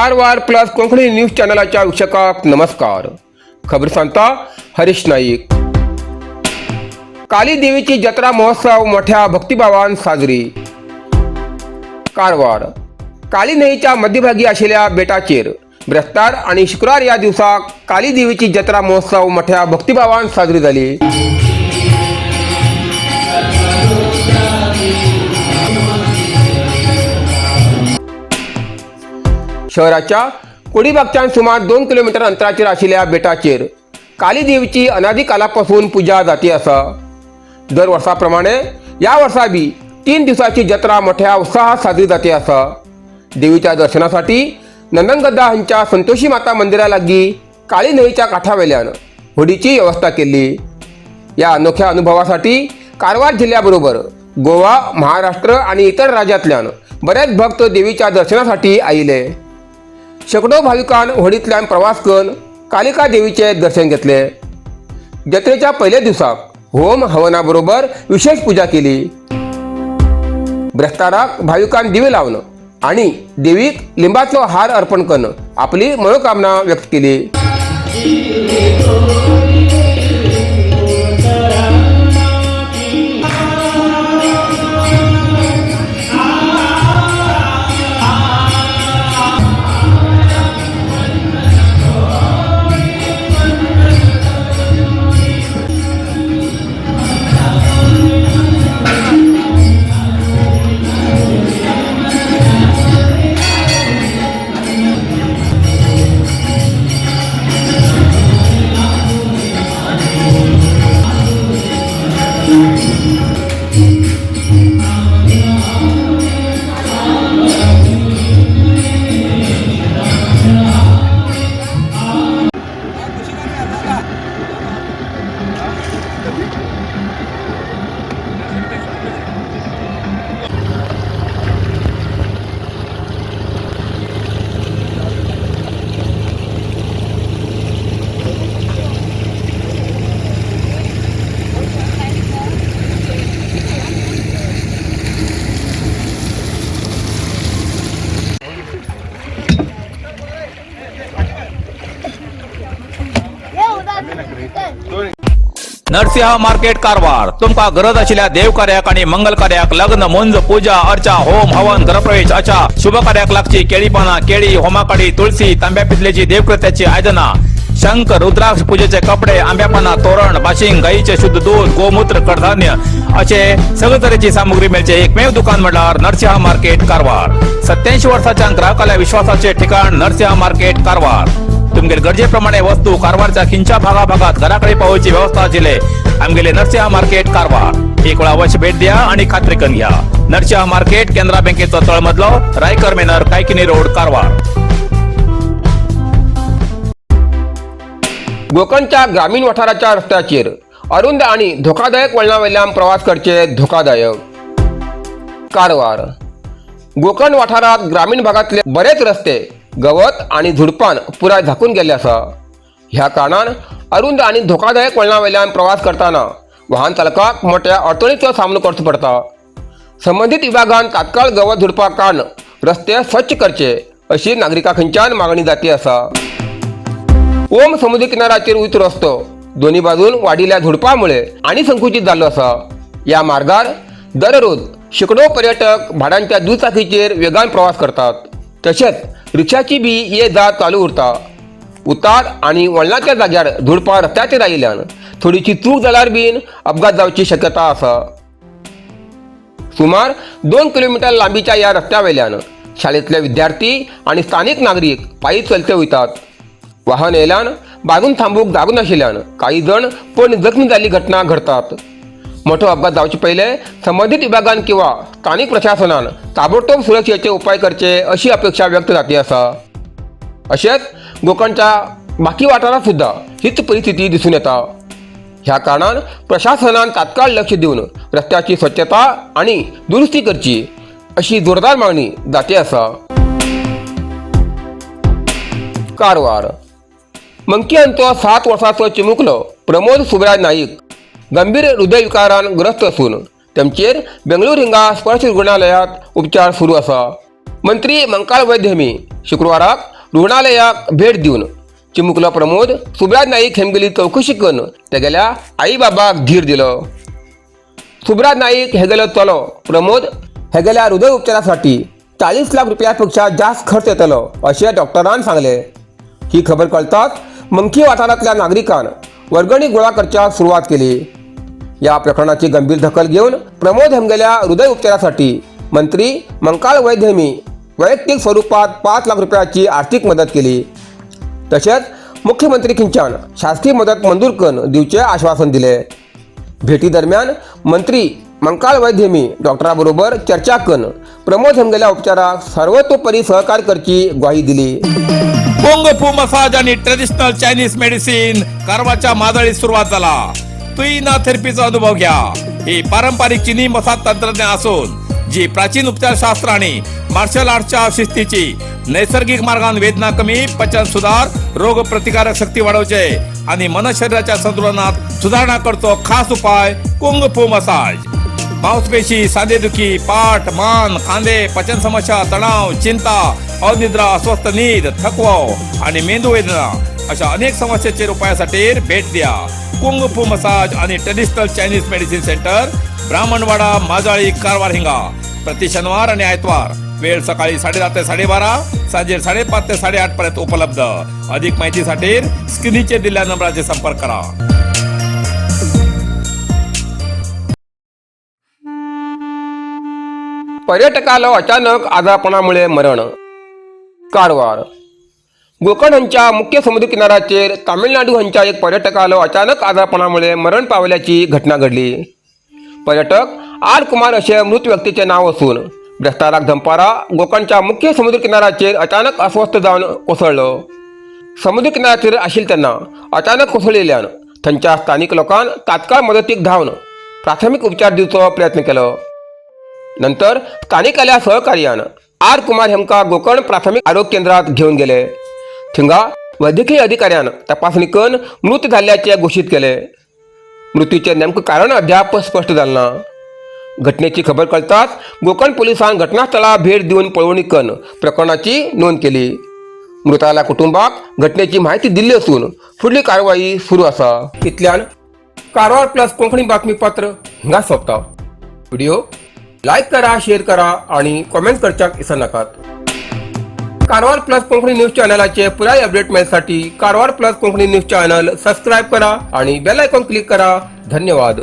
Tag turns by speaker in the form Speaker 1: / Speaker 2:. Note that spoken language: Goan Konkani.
Speaker 1: कारवार प्लस कोंकणी न्यूज चॅनलाच्या वीक्षकांक नमस्कार. खबर सांगता हरीश नाईक. काली देवीची जत्रा महोत्सव मोठ्या भक्तिभावान साजरी. कारवार काली न्हंयेच्या मध्यभागी आशिल्ल्या बेटाचेर ब्रेस्तार आणि शुक्रार या दिवसा काली देवीची जत्रा महोत्सव मोठ्या भक्तिभावान साजरी झाली. शहराच्या कोडीबागच्यान सुमार 2 किलोमीटर अंतराचेर आशिल्ल्या बेटाचेर काली देवीची अनादी कालापासून पुजा जाती आसा. दर वर्साप्रमाणे ह्या वर्सा बी 3 दिवसाची जत्रा मोठ्या उत्साहात साजरी जाती आसा. देवीच्या दर्शनासाठी नंदनगद्दा हांच्या संतोषी माता मंदिरा लागीं काळी न्हंयेच्या काठावेल्यान होडीची व्यवस्था केल्ली. या अनोख्या अनुभवासाठी कारवार जिल्ह्याबरोबर गोवा, महाराष्ट्र आणि इतर राज्यांतल्यान बरेच भक्त देवीच्या दर्शनासाठी आयिले. शेकडो भाविकान होडींतल्यान प्रवास करून कालिका देवीचे दर्शन घेतले. जत्रेच्या पहिल्या दिवसाक होम हवनाबरोबर विशेष पूजा केली. ब्रेस्ताराक भाविकान दिवे लावन आणि देवीक लिंबाचो हार अर्पण करून आपली मनोकामना व्यक्त केली.
Speaker 2: नरसिंह मार्केट कारवार. तुमका गरज आशिल्ल्या देवकार्याक आणि मंगल कार्याक, लग्न, मुंज, पूजा अर्चा, होम हवन, गृहप्रवेश अशा शुभ कार्याक लागची केळी पाना, केळी, होमाकाडी, तुळसी, तांब्या पितलेची देवकृत्याची आयदना, शंख, रुद्राक्ष, पूजेचे कपडे, आंब्या पाना, तोरण, बाशिंग, गाईचे शुद्ध दूध, गोमूत्र, कडधान्य असे सगळे तरेची सामुग्री मेळचे एकमेव दुकान म्हटल्यार नरसिंह मार्केट कारवार. 87 वर्साच्या ग्राहकाला विश्वासाचे ठिकाण नरसिंह मार्केट कारवार. तुमगेले गरजेप्रमाणे वस्तू कारवारच्या खिंच्या भागा भागात घराकडे पावोवची व्यवस्था आशिल्ले आमगेले नरसिंह मार्केट कारवार. एक वेळा अवश्य भेट द्या आणि खात्री करून घ्या. नरसिंह मार्केट, केनरा बँकेचो तळमजलो, रायकर मेनर, कायकिनी रोड, कारवार.
Speaker 1: गोकर्णच्या ग्रामीण वाठाराच्या रस्त्याचेर अरुंद आणि धोकादायक वळणावेल्यान प्रवास करचे धोकादायक. कारवार गोकर्ण वाठारात ग्रामीण भागातले बरेच रस्ते गवत आणि झुडपान पुराय झाकून गेल्ले आसा. ह्या कारणान अरुंद आणि धोकादायक वळणावेल्यान प्रवास करताना वाहन चालकाक मोठ्या अडचणीचो सामनो करचो पडटा. संबंदीत विभागान तात्काळ गवत झुडपां काडून रस्ते स्वच्छ करचे अशी नागरिकां खंयच्यान मागणी जाती आसा. ओम समुद्र किनाऱ्याचेर वयचो रस्तो दोन्ही बाजून वाडिल्ल्या झुडपामुळे आनी संकुचीत जाल्लो आसा. ह्या मार्गार दररोज शेकडो पर्यटक भाड्यांच्या दुचाकीचेर वेगान प्रवास करतात. तशेंच रिक्षाची बी ये जा चालू उरता. उतार आनी वळणाच्या जाग्यार झुडपां रस्त्याचेर आयिल्ल्यान थोडीशी चूक जाल्यार बीन अपघात जावची शक्यता आसा. सुमार 2 किलोमीटर लांबीच्या ह्या रस्त्या वयल्यान शाळेंतले विद्यार्थी आनी स्थानीक नागरीक पायी चलते वयतात. वाहन येयल्यान बाजून थांबूंक जागो नाशिल्ल्यान कांय जण पण जखमी जाल्ली घटना घडतात. मोठो अपघात जावचे पयले संबंदीत विभागान किंवा स्थानीक प्रशासनान ताबडतोब सुरक्षेचे उपाय करचे अशी अपेक्षा व्यक्त जाती आसा. अशेंच गोकर्णच्या बाकी वाठारांत सुद्दां हीच परिस्थिती दिसून येता. ह्या कारणान प्रशासनान तात्काळ लक्ष दिवन रस्त्याची स्वच्छता आणि दुरुस्ती करची अशी जोरदार मागणी जाती आसा. कारवार मंकी हांचो 7 वर्सांचो चिमुकलो प्रमोद सुबराज नाईक गंभीर हृदयविकारान ग्रस्त असून तांचेर बेंगळूर हिंगा स्पर्श रुग्णालयात उपचार सुरू आसा. मंत्री मंकाळ वैद्य हेमी शुक्रवाराक रुग्णालयाक भेट दिवन चिमुकलो प्रमोद सुब्राज नाईक हेमगेली चवकशी करून तेगेल्या आई बाबाक धीर दिलो. सुब्राज नाईक हेगेलो चलो प्रमोद हेगेल्या हृदय उपचारासाठी 40 लाख रुपयापेक्षा जास्त खर्च येतलो अशें डॉक्टरान सांगले. ही खबर कळताच मंकी वाठारांतल्या नागरिकान वर्गणी गोळा करच्याक सुरवात केली. या प्रकरणाची गंभीर दखल घेऊन प्रमोद हेमगेल्या हृदय उपचारासाठी मंत्री मंकाळ वैद्य हेमी वैयक्तिक स्वरूपात 5 लाख रुपयाची आर्थिक मदत केली. तसेच मुख्यमंत्री खिंचान शासकीय मदत मंजूर करून दिवचे आश्वासन दिले. भेटी दरम्यान मंत्री मंकाळ वैद्य हेमी डॉक्टराबरोबर चर्चा करून प्रमोद हेमगेल्या उपचाराक सर्वतोपरी सहकार करची ग्वाही दिली.
Speaker 2: कुंग फू मसाज आणि ट्रेडिशनल चायनीज मेडिसिन कारवारच्या मादळीत सुरुवात झाला. तुईना थेरपीचा अनुभव घ्या. ही पारंपरिक चिनी मसाज तंत्रज्ञान असून जी प्राचीन उपचारशास्त्र आणि मार्शल आर्टच्या शिस्तीची नैसर्गिक मार्गान वेदना कमी, पचन सुधार, रोग प्रतिकारक शक्ती वाढवचे आणि मन शरीराच्या संतुलनात सुधारणा करतो खास उपाय कुंग फू मसाज. मांसपेशी, सांधेदुखी, पाठ, मान, खांदे, पचन समस्या, तणाव, चिंता, अनिद्रा, अस्वस्थ नीद, थकवा आणि मेंदू वेदना अशा अनेक समस्येचेर उपायासाठी भेट द्या कुंग फू मसाज आणि traditional Chinese medicine centre, Brahmanwada, Majali, Karwar हिंगा. प्रति शनिवार आणि आयतवार वेळ सकाळी 10:30 ते 12:30, सांजे 5:30 ते 8:30 पर्यंत उपलब्ध. अधिक माहितीसाठी स्क्रीनचे दिलेल्या नंबराचे संपर्क करा.
Speaker 1: पर्यटकाला अचानक आजारपणामुळे मरण. कारवार गोकर्ण हांच्या मुख्य समुद्र किनाऱ्याचेर तामिळनाडू हांच्या एक पर्यटकालो अचानक आजारपणामुळे मरण पावल्याची घटना घडली. पर्यटक आर कुमार अशें मृत व्यक्तीचें नांव आसून ब्रेस्ताराक दनपारा गोकर्णच्या मुख्य समुद्र किनाऱ्याचेर अचानक अस्वस्थ जावन कोसळ्ळो. समुद्र किनाऱ्याचेर आशिल्ले तेन्ना अचानक कोसळिल्ल्यान थंयच्या स्थानीक लोकान तात्काळ मदतीक धांवन प्राथमीक उपचार दिवचो प्रयत्न केलो. नंतर स्थानिकाल्या सहकार्यान आर कुमार हेमका गोकर्ण प्राथमिक आरोग्य केंद्रात घेवन गेले. थिंगा वैद्यकीय अधिकाऱ्यान तपासणी करून मृत जाल्ल्याचे घोशीत केले. मृत्यूचे नेमकं कारण अद्याप स्पष्ट जालें ना. घटनेची खबर कळताच गोकर्ण पोलिसान घटनास्थळा भेट दिवन पळोवणी करून प्रकरणाची नोंद केली. मृताल्या कुटुंबाक घटनेची माहिती दिल्ली असून फुडली कारवाई सुरू आसा. इतल्यान कारवार प्लस कोंकणी बातमीपत्र हिंगा सोंपता. व्हिडिओ लायक करा, शेअर करा आणि कॉमेंट करच्याक विसरनाकात. कारवार प्लस कोंकणी न्यूज चॅनलाचे पुराय अपडेट मेळसाठी Karwar plus Konkani news channel subscribe करा आणि बेल आयकॉन क्लिक करा. धन्यवाद.